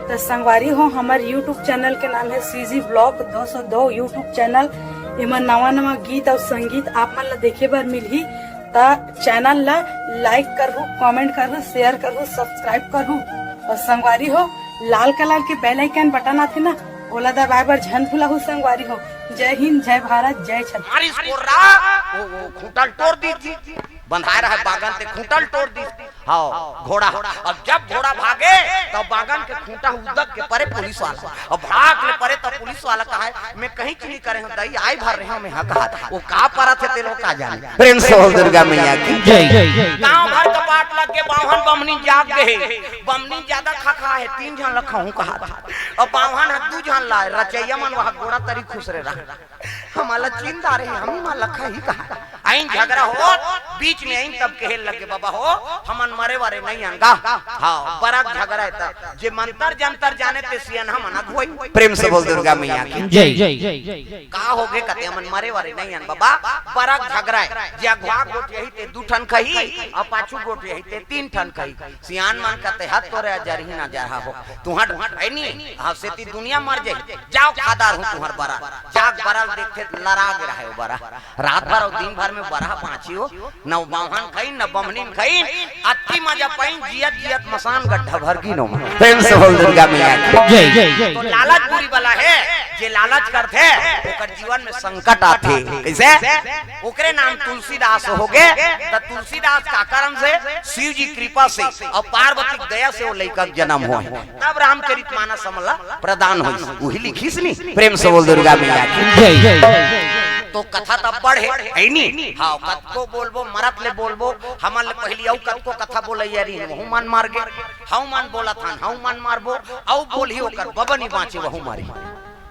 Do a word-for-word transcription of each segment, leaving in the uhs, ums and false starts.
त संगवारी हो, हमर YouTube चैनल के नाम हे CG Vlog दो सौ दो YouTube चैनल। एमा नवा नवा गीत अउ संगीत आप मन ला देखे बर मिलही। त चैनल ला like करहू, comment करहू, share करहू, subscribe करहू। अउ संगवारी हो, लाल कलर के bell icon बटन आथे ना, ओला दबाए बर झन भुलाहू संगवारी हो। जय हिंद, जय भारत, जय छत्तीसगढ़। मारिस कोर्रा, वो, वो खूंटा ल टोर दिस। बंधाए रहे बागन ते खूंटा ल टोर दिस। हाँ, घोड़ा। अब जब घोड़ा भागे, तब बागन के खूंटा उदक के परे पुलिस वाला। अब भड़ाक ले परे, तब पुलिस वाला कहा हे, "मैं कहीं चीज नहीं करे हूँ, दई आई भर रहे हूँ मैं, हाँ," कहा था। वो का परत हे, ते लोग का जाने। प्रेम से बोल दुर्गा मैया की। जय। गांव भर कपाट लग के बाम्हन बमनी जाग गए। बमनी ज्यादा खा खा हे, तीन झन ल खाहूं कहा था। अब बाम्हन ह दू झन लाए, रचैया मन वहां गोड़ा तरी खुसरे रहा। हमला चिंता रहे, हम ही मा लखा ही कहा। आइन झगड़ा होत, बीच में आइन तब कहे लगे, "बाबा हो, हमन मरे वारे नहीं अन गा।" हाँ, बड़ा झगड़ा हे तब। जे मंतर जंतर जाने ते सियन हमन अगुवाई। प्रेम से बोल दुर्गा मैया की। जय। का होगे कते, "हमन मरे वारे नहीं अन बाबा, बड़ा झगड़ा हे। जे अगुवा गोठियाही ते दू ठन कही, अउ पाछू गोठियाही ते तीन ठन कही।" सियान मन कते, "हत तोरे अजरही ना जरहा हो। तुहर हे नी, हाँ, सेती दुनिया मर जाही। जाव खादार हूँ तुहर बरा।" जाग बरा ल देखथे, लरा गे रहे वो बरा। रात भर अउ दिन भर में बरा बाँची हो, न बाम्हन खइन, न बमनीन खइन, अति मजा पाइन, जियत जियत मसान गड्ढा भर गिनो। प्रेम से बोल दुर्गा मैया की। जय। तो लालच बुरी बला हे, जे लालच करथे, ओकर जीवन में संकट आथे। कइसे? ओकरे नाम तुलसीदास होगे, त तुलसीदास का करन से, शिव जी कृपा से अउ पार्वती दया से वो लइका के जन्म होय, तब रामचरित मानस हमला प्रदान होइस। उही लिखिस नी, प्रेम से बोल दुर्गा मैया की। जय। तो कथा तब बढ़े, हे नी? हाँ, कतको बोलबो, मरत ले बोलबो, हमन ले पहिली अउ कतको कथा बोलइया रहिन, वहू मन मर गे, हऊ मन बोलत हन, हऊ मन मरबो, अउ बोलही ओकर बबा नी बाँचे, वहू मरही।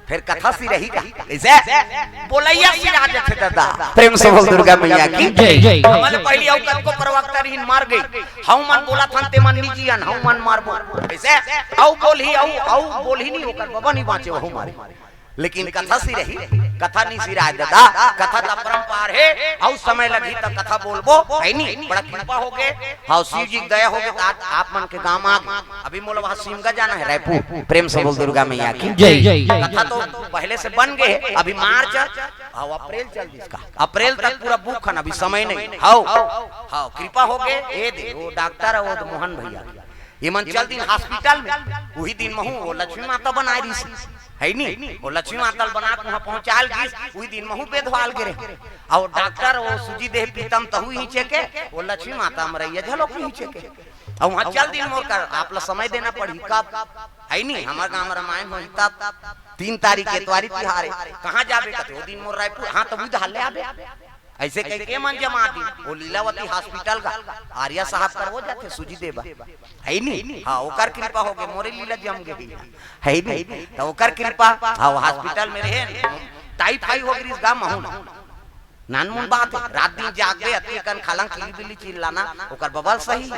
फेर कथा सिरही का, कइसे? बोलइया सिरा जथे दादा। प्रेम से बोल दुर्गा मैया की। जय। हमन ले पहिली अउ कतको प्रवक्ता रहिन, मर गे, हऊ मन बोलत हन, ते मन नी जियन, हऊ मन मरबो। कइसे? अउ बोलही, अउ, अउ बोलही नी, ओकर बबा नी बाँचे, वहू मरही। लेकिन कथा सिरही, कथा नी सिराय दादा, कथा त अपरंपार हे, अउ समय लगही त कथा बोलबो, हे नी? बड़ा कृपा होगे, हाँ, शिव जी के दया होगे, त आज आप मन के गाँव आ गे। अभी मोला वहाँ सिमगा जाना हे, रायपुर। प्रेम से बोल दुर्गा मैया की। जय। कथा तो पहले से बन गे हे, अभी मार्च, हाँ, अप्रैल चल दिस का, अप्रैल तक पूरा book हन, अभी समय नहीं। हाँ, हाँ, कृपा होगे, ए दे, वो डॉक्टर हे, वो तो मोहन भैया। ये मन चल दिन hospital में, उही दिन महू वो लक्ष्मी माता बनाए रहिस, हे नी? वो लक्ष्मी माता ल बना के वहाँ पहुँचाल गिस, उही दिन महू बेधवाल गे रहे। अउ डॉक्टर वो सूजी देह पीतम तहू हिंचे के, वो लक्ष्मी माता मरइया झलो के हिंचे के। अउ वहाँ चल दिन मोर कर, आप ला समय देना पड़ही कब, हे नी? हमर गाँव में रामायण होही तब, तीन तारीख एतवारी तिहार हे, कहाँ जाबे कथे, वो दिन मोर रायपुर, हाँ, तो उधार ले आबे। अइसे कहिके मन जमा दिन, वो लीलावती hospital का आर्या साहब कर हो जाथे, सूजी देबा। हे नी? हाँ, ओकर कृपा होगे, मोरे लीला जम गे हे। हे नी? त ओकर कृपा, हाँ, वो hospital में रहे, टाइफाई हो गिस गा महू। नानमुन बात हे, रात दिन जागबे, अति कन खालंग किली बिली चिल्लाना, ओकर बबा ल सही।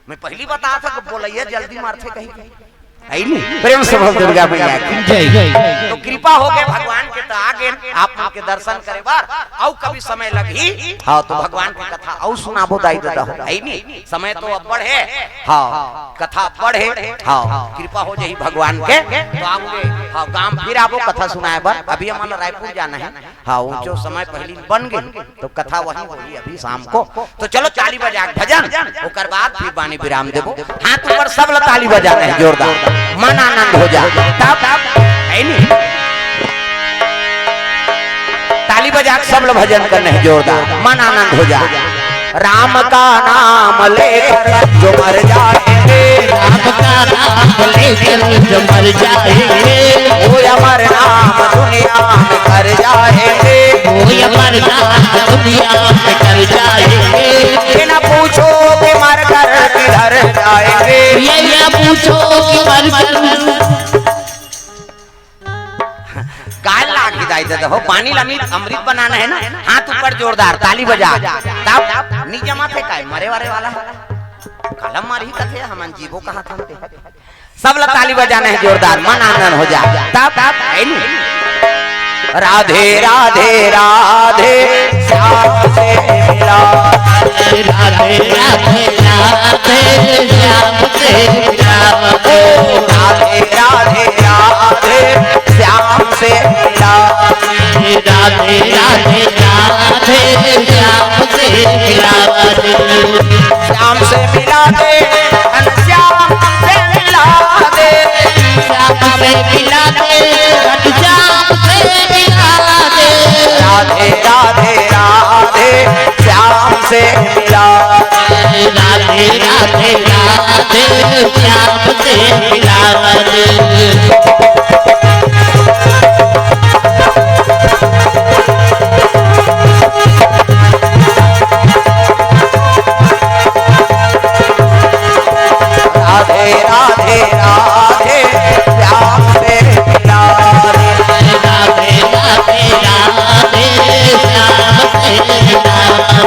मैं पहिली बतात हँव कि बोलइया जल्दी मरथे कहिके। हे नी? प्रेम से बोल दुर्गा मैया की। जय। तो कृपा होगे भगवान के, त आ गेन आप मन के दर्शन करे बर। अउ कभी समय लगही, हाँ, तो भगवान के कथा अउ सुनाबो दाई ददा हो, हे नी? समय तो अब्बड़ हे, हाँ, कथा अब्बड़ हे, हाँ, कृपा हो जाही भगवान के, तो आबो, हाँ, गाँव फिर आबो कथा सुनाए बर। अभी हमन ला रायपुर जाना हे, हाँ, ऊँचो समय पहिली बन गे, तो कथा वही होही अभी शाम को। तो चलो ताली बजा के भजन, ओकर बाद फिर बानी विराम देबो। हाथ ऊपर सब ला ताली बजाना हे जोरदार, मन आनंद हो जा। तब, हे नी? ताली बजा के सब ला भजन करना हे जोरदार, मन आनंद हो जा। राम का नाम लेकर जो मर जाएंगे, राम का नाम लेकर जो मर जाएंगे, वो अमर नाम दुनिया में कर जाएंगे। वो अमर नाम दुनिया में कर जाएंगे। ये ना पूछो कि मर कर किधर जाएंगे। ये ना पूछो कि मर कर गाय लाग ही दाई दे हो, पानी ला अमृत, अमृत बनाना हे ना। हाथ ऊपर जोरदार, ताली बजा। तब नी जमाथे काय, मरे वाले वाला हे। कलम मारही कथे, हमन जीवो कहा था ते। सब ला ताली बजाना हे जोरदार, मन आनंद हो जा। तब, हे नी? राधे राधे राधे श्याम से मिला। राधे राधे राधे श्याम से मिला। ओ राधे राधे राधे राधे, श्याम से मिला दे। श्याम से मिला दे, घनश्याम से मिला दे। श्याम से मिला दे, घनश्याम से मिला दे। राधे राधे राधे, श्याम से मिला दे। राधे राधे राधे, श्याम से मिला दे। राधे राधे राधे, श्याम से मिला दे। राधे राधे राधे, श्याम से मिला दे।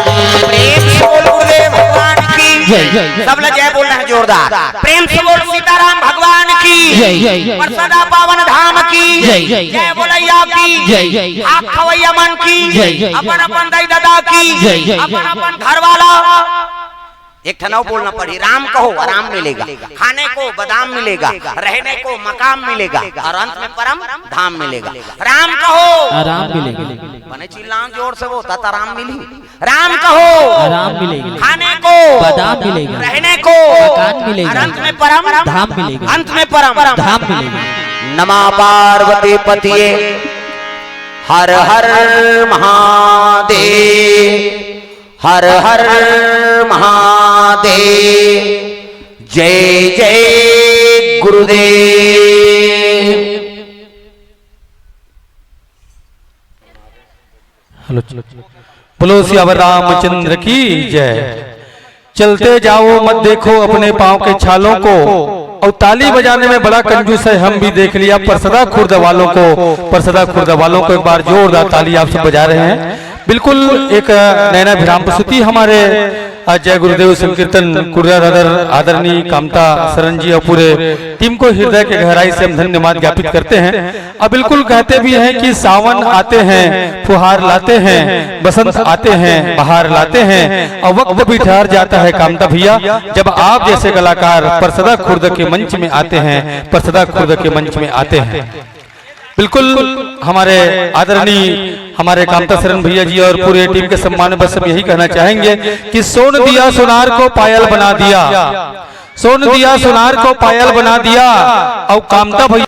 प्रेम से बोल गुरुदेव भगवान की जय। सब लोग जय बोलना है जोरदार। प्रेम से बोल सीताराम भगवान की जय। परसदा पावन धाम की जय। जय बोलैया की जय। हाथ खवैया मन की जय। अपन अपन दाई दादा की जय। अपन अपन घर वाला। एक ठन अउ बोलना पड़ी, राम कहो, आराम मिलेगा। खाने को बादाम मिलेगा, रहने को मकाम मिलेगा, और अंत में परम धाम मिलेगा। राम कहो। आराम मिलेगा। बने चिल्लाओ जोर से, वो तत आराम मिली। राम कहो। आराम मिलेगा। खाने को। बादाम मिलेगा। रहने को। मकान मिलेगा। और अंत में परम। धाम मिलेगा। अंत में परम। धाम मिलेगा। नमा पार्वती पतिये हर हर महादेव। हर हर महादेव। जय जय गुरुदेव। हेलो। बोलो सियावर रामचंद्र की जय। चलते जाओ, मत देखो अपने पाँव के छालों को। और ताली बजाने में बड़ा कंजूस है, हम भी देख लिया। परसदा खुर्द वालों को, परसदा खुर्द वालों को एक बार जोरदार ताली आप सब बजा रहे हैं। बिल्कुल एक नैनाभिराम प्रस्तुति हमारे, अ, जय गुरुदेव संकीर्तन कुर्रा दादर आदरणीय कामता शरण जी और पूरे टीम को हृदय के गहराई से हम धन्यवाद ज्ञापित करते हैं। अब बिल्कुल कहते भी हैं कि सावन आते हैं, फुहार लाते हैं, बसंत आते हैं, बहार लाते हैं, और वक्त भी ठहर जाता है कामता भैया, जब आप जैसे कलाकार परसदा खुर्द के मंच में आते हैं, परसदा खुर्द के मंच में आते हैं। बिल्कुल हमारे आदरणीय हमारे कामता शरण भैया जी और पूरे टीम के सम्मान में बस हम यही कहना चाहेंगे कि सोन दिया सोनार को पायल बना दिया, सोन दिया सोनार को पायल बना दिया, और कामता भैया